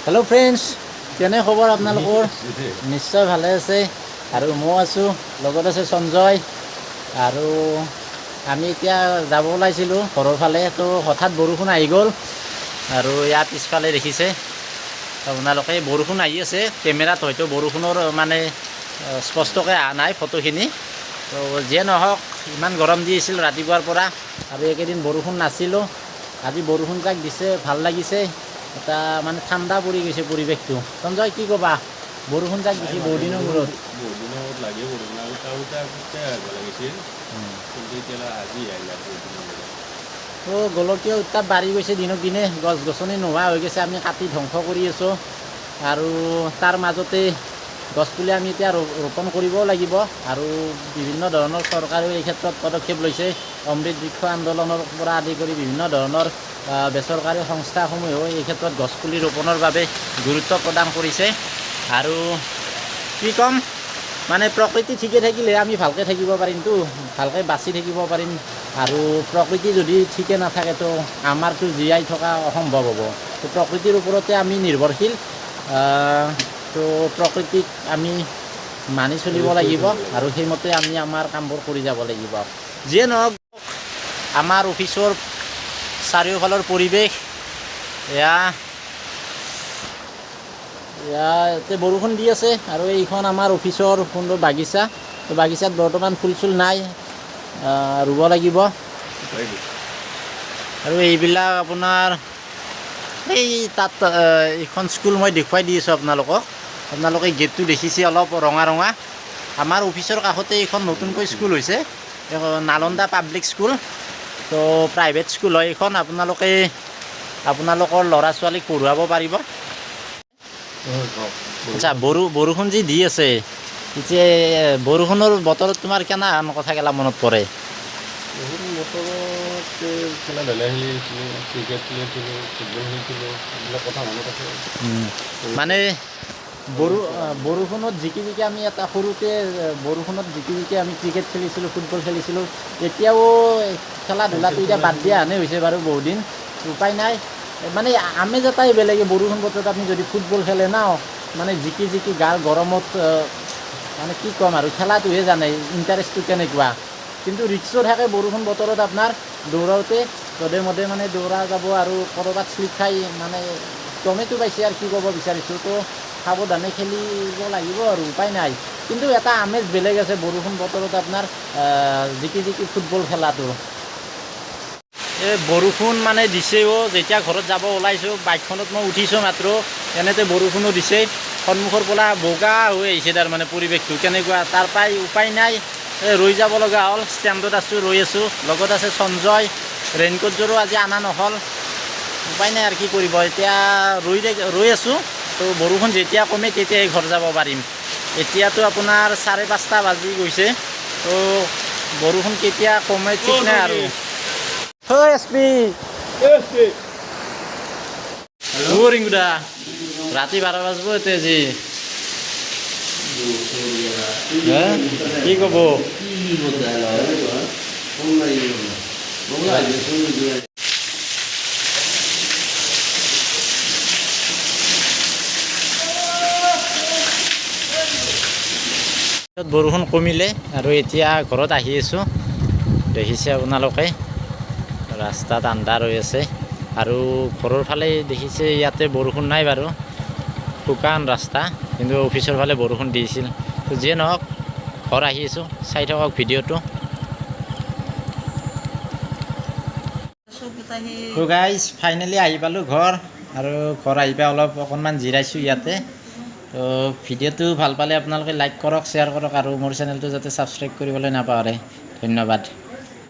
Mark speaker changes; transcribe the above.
Speaker 1: Hello' friends, কেনে খবৰ আপোনালোকৰ? নিশ্চয় ভালে আছে। আৰু ময়ো আছোঁ, লগত আছে সঞ্জয়। আৰু আমি এতিয়া যাব ওলাইছিলোঁ ঘৰৰ ফালে, তো হঠাৎ বৰষুণ আহি গ'ল। আৰু ইয়াৰ পিছফালে দেখিছে আপোনালোকে, বৰষুণ আহি আছে। কেমেৰাত হয়তো বৰষুণৰ মানে স্পষ্টকৈ অহা নাই ফটোখিনি। তো যিয়ে নহওক, ইমান গৰম দি আছিল ৰাতিপুৱাৰ পৰা আৰু এইকেইদিন বৰষুণ নাছিলোঁ। আজি বৰষুণ জাক দিছে, ভাল লাগিছে। এটা মানে ঠাণ্ডা পৰি গৈছে পৰিৱেশটো। সঞ্জয়, কি ক'বা? বৰষুণ জাক দিছে বহুদিনৰ মূৰত।
Speaker 2: বহুত দিনৰ মূৰত লাগে বৰষুণ। আৰু আগতে আগতে আহিব লাগিছিল, কিন্তু এতিয়া আজি আহিলা বহুত দিনৰ মূৰত।
Speaker 1: তো গোলকীয় উত্তাপ বাঢ়ি গৈছে দিনক দিনে, গছ গছনি নোহোৱা হৈ গৈছে, আমি কাটি ধ্বংস কৰি আছোঁ। আৰু তাৰ মাজতে গছপুলি আমি এতিয়া ৰোপণ কৰিবও লাগিব। আৰু বিভিন্ন ধৰণৰ চৰকাৰেও এই ক্ষেত্ৰত পদক্ষেপ লৈছে। অমৃত বৃক্ষ আন্দোলনৰ পৰা আদি কৰি বিভিন্ন ধৰণৰ বেচৰকাৰী সংস্থাসমূহেও এই ক্ষেত্ৰত গছপুলি ৰোপণৰ বাবে গুৰুত্ব প্ৰদান কৰিছে। আৰু কি ক'ম, মানে প্ৰকৃতি ঠিকে থাকিলে আমি ভালকৈ থাকিব পাৰিমতো, ভালকৈ বাচি থাকিব পাৰিম। আৰু প্ৰকৃতি যদি ঠিকে নাথাকেতো আমাৰতো জীয়াই থকা অসম্ভৱ হ'ব। তো প্ৰকৃতিৰ ওপৰতে আমি নিৰ্ভৰশীল। তো প্ৰকৃতিক আমি মানি চলিব লাগিব আৰু সেইমতে আমি আমাৰ কামবোৰ কৰি যাব লাগিব। যিয়ে নহওক, আমাৰ অফিচৰ চাৰিওফালৰ পৰিৱেশ এয়া। ইয়াতে বৰষুণ দি আছে। আৰু এইখন আমাৰ অফিচৰ সুন্দৰ বাগিচা। তো বাগিচাত বৰ্তমান ফুল চুল নাই, ৰুব লাগিব। আৰু এইবিলাক আপোনাৰ এই তাত এইখন স্কুল মই দেখুৱাই দি আছোঁ আপোনালোকক। আপোনালোকে গেটটো দেখিছে, অলপ ৰঙা ৰঙা। আমাৰ অফিচৰ কাষতে এইখন নতুনকৈ স্কুল হৈছে, এইখন নালন্দা পাব্লিক স্কুল। তো প্ৰাইভেট স্কুল হয় এইখন। আপোনালোকে আপোনালোকৰ ল'ৰা ছোৱালীক পঢ়ুৱাব পাৰিব। আচ্ছা, বৰষুণ যি দি আছে এতিয়া, বৰষুণৰ বতৰত তোমাৰ কেনেহেন কথা গেলা মনত পৰে?
Speaker 2: বৰষুণ বতৰত খেলা ধূলা খেলিছিলোঁ, ক্ৰিকেট খেলিছিলোঁ, ফুটবল খেলিছিলোঁ, এইবিলাক কথা মনত আছে।
Speaker 1: মানে বৰষুণত জিকি জিকি আমি এটা সৰুতে বৰষুণত জিকি জিকি আমি ক্ৰিকেট খেলিছিলোঁ, ফুটবল খেলিছিলোঁ। এতিয়াও খেলা ধূলাটো এতিয়া বাদ দিয়া হেনে হৈছে বাৰু বহুদিন, উপায় নাই। মানে আমেজ এটাই বেলেগ। এই বৰষুণ বতৰত আপুনি যদি ফুটবল খেলে ন, মানে জিকি জিকি গাৰ গৰমত, মানে কি ক'ম আৰু, খেলাটোহে জানে ইণ্টাৰেষ্টটো কেনেকুৱা। কিন্তু ৰিস্কো থাকে বৰষুণ বতৰত। আপোনাৰ দৌৰাওঁতে যধে মধে মানে দৌৰা যাব আৰু ক'ৰবাত শ্লিপ খাই, মানে গমেইতো পাইছে আৰু কি ক'ব বিচাৰিছোঁ। তো সাৱধানে খেলিব লাগিব আৰু উপায় নাই। কিন্তু এটা আমেজ বেলেগ আছে বৰষুণ বতৰত আপোনাৰ জিকি জিকি ফুটবল খেলাটো। এই বৰষুণ মানে দিছেও, যেতিয়া ঘৰত যাব ওলাইছোঁ, বাইকখনত মই উঠিছোঁ মাত্ৰ, তেনেতে বৰষুণো দিছে। সন্মুখৰ পৰা বগা হৈ আহিছে। তাৰমানে পৰিৱেশটো কেনেকুৱা, তাৰ পৰাই উপায় নাই, এই ৰৈ যাব লগা হ'ল। ষ্টেণ্ডত আছোঁ, ৰৈ আছোঁ। লগত আছে সঞ্জয়। ৰেইনকোটযোৰো আজি অনা নহ'ল। উপায় নাই আৰু কি কৰিব। এতিয়া ৰৈ আছোঁ। তো বৰষুণ যেতিয়া কমে তেতিয়াই ঘৰ যাব পাৰিম। এতিয়াতো আপোনাৰ 5:30 বাজি গৈছে। তো বৰষুণ কেতিয়া কমে ঠিক নাই। আৰু এছ পি ৰিংকুদা, ৰাতি 12 বাজব এতিয়া আজি। হে, কি ক'ব? বৰষুণ কমিলে আৰু এতিয়া ঘৰত আহি আছোঁ। দেখিছে আপোনালোকে, ৰাস্তাত আন্ধাৰ হৈ আছে। আৰু ঘৰৰ ফালে দেখিছে, ইয়াতে বৰষুণ নাই বাৰু, শুকান ৰাস্তা। কিন্তু অফিচৰ ফালে বৰষুণ দিছিল। তো যিয়ে নহওক, ঘৰ আহি আছোঁ, চাই থাকক ভিডিঅ'টো। তো গাইজ, ফাইনেলি আহি পালোঁ ঘৰ। আৰু ঘৰ আহি পাই অলপ অকণমান জিৰাইছোঁ ইয়াতে। তো ভিডিঅ'টো ভাল পালে আপোনালোকে লাইক কৰক, শ্বেয়াৰ কৰক আৰু মোৰ চেনেলটো যাতে ছাবস্ক্ৰাইব কৰিবলৈ নাপাহৰে। ধন্যবাদ।